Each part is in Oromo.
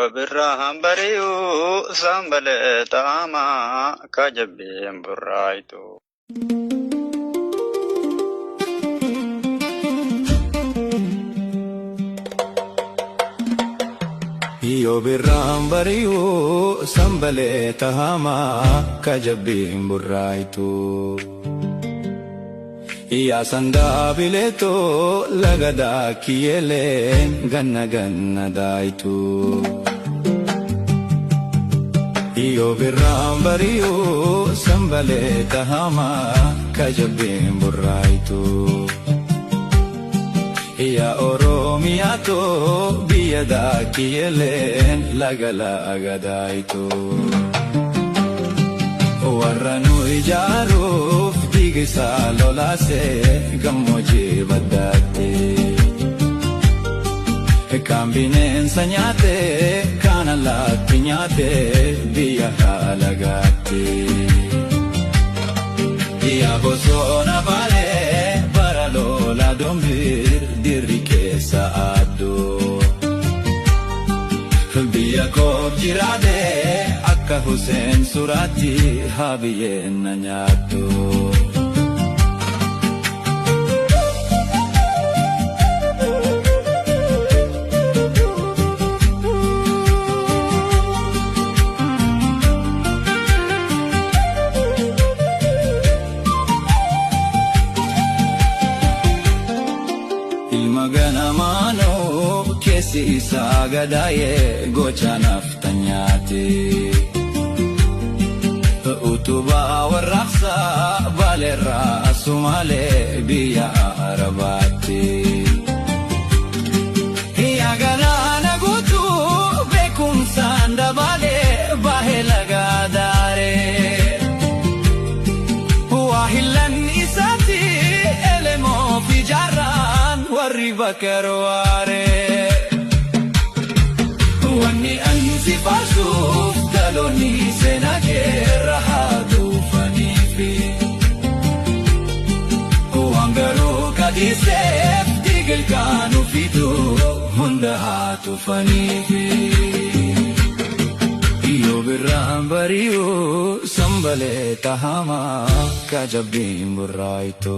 Birraan bari'uu sanbalee xaamaa ka jabbiin burraayitu. Yoo birraan bari'uu sanbalee tahamaa ka jabbiin burraayitu. Yaa sandaabileetoo laga daakkiyeleen ganna ganna daayitu. Yoo birraan bari'uu sanbalee tahamaa ka jabbiin burraayitu. Yaa Oromiyaatoo biyya daakkiyeleen laga laga daayitu. Warra nu ijaaruuf dhiigisaa lolaasee gammoojjii baddaatti. Kan bineensa nyaate kan allaatti nyaate biyya halagaatti. Yaa bosona baalee bara lola dombiir dirri keessa adduu. Biyya koof jiraate akka Hussein suraatti haa biyyeen na nyaattu. Ilma ganamaanoo keessi isaa gadaayee gocha naftanyaati. Utubaa warraaqsaa baaleerraa asumaalee biyya Arabaatti. Yaa galaana guutuu beekumsaan dabalee baahee lagaa daaree. Waa hillan isaati elemoo fi jaarraan warri bakka waaree. Wanni ani si faarsuuf dhaloonni seenaa keerra haa tuufaniifi. Waan garuu kadiiseef diigilkaan ufiitu hunda haa tuufaniifi. Yoo birraan bari'uu sanbalee tahamaa ka jabbiin burraayitu.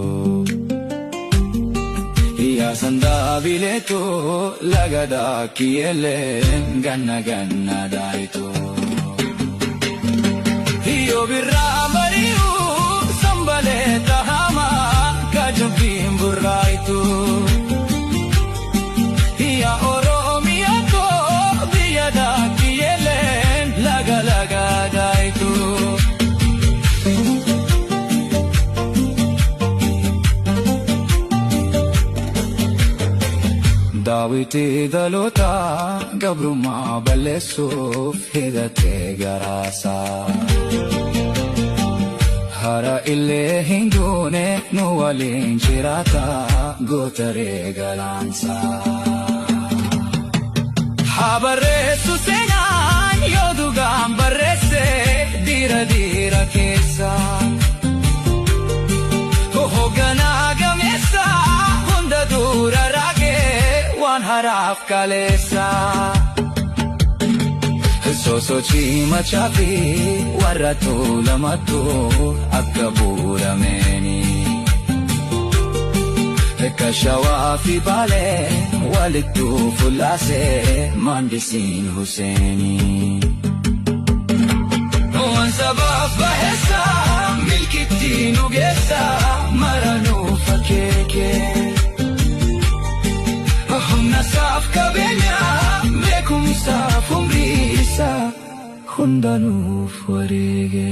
Yaa sandaabileetoo laga daakkiyeleen ganna ganna daayitu. Yoo birraan bari'uu sanbalee tahamaa ka jabbiin burraayitu. Yaa Oromiyaatoo biyya daakkiyeleen laga laga daayitu. Daawwitii dhaloota gabrummaa balleessuuf hidhatee garaasaa. Hara illee hin duune nu waliin jiraata gootaree galaansaa. Haa barreessu seenaan yoo dhugaan barreesse dhiira dhiira keessa. Hoogganaa gameessa hunda dura raagee waan haraaf kaleessa. Sosochii machaa fi warra tuulamattu akka bu'uurameeni. Akka shawaa fi baalee walittu fullaasee maandisiin Huseeni. Waan sabaaf baheessa milkitti nu geessa mara nuuf akeeke. Humna saaf qabeenya beekumsaaf umrii isaa hunda nuuf wareege.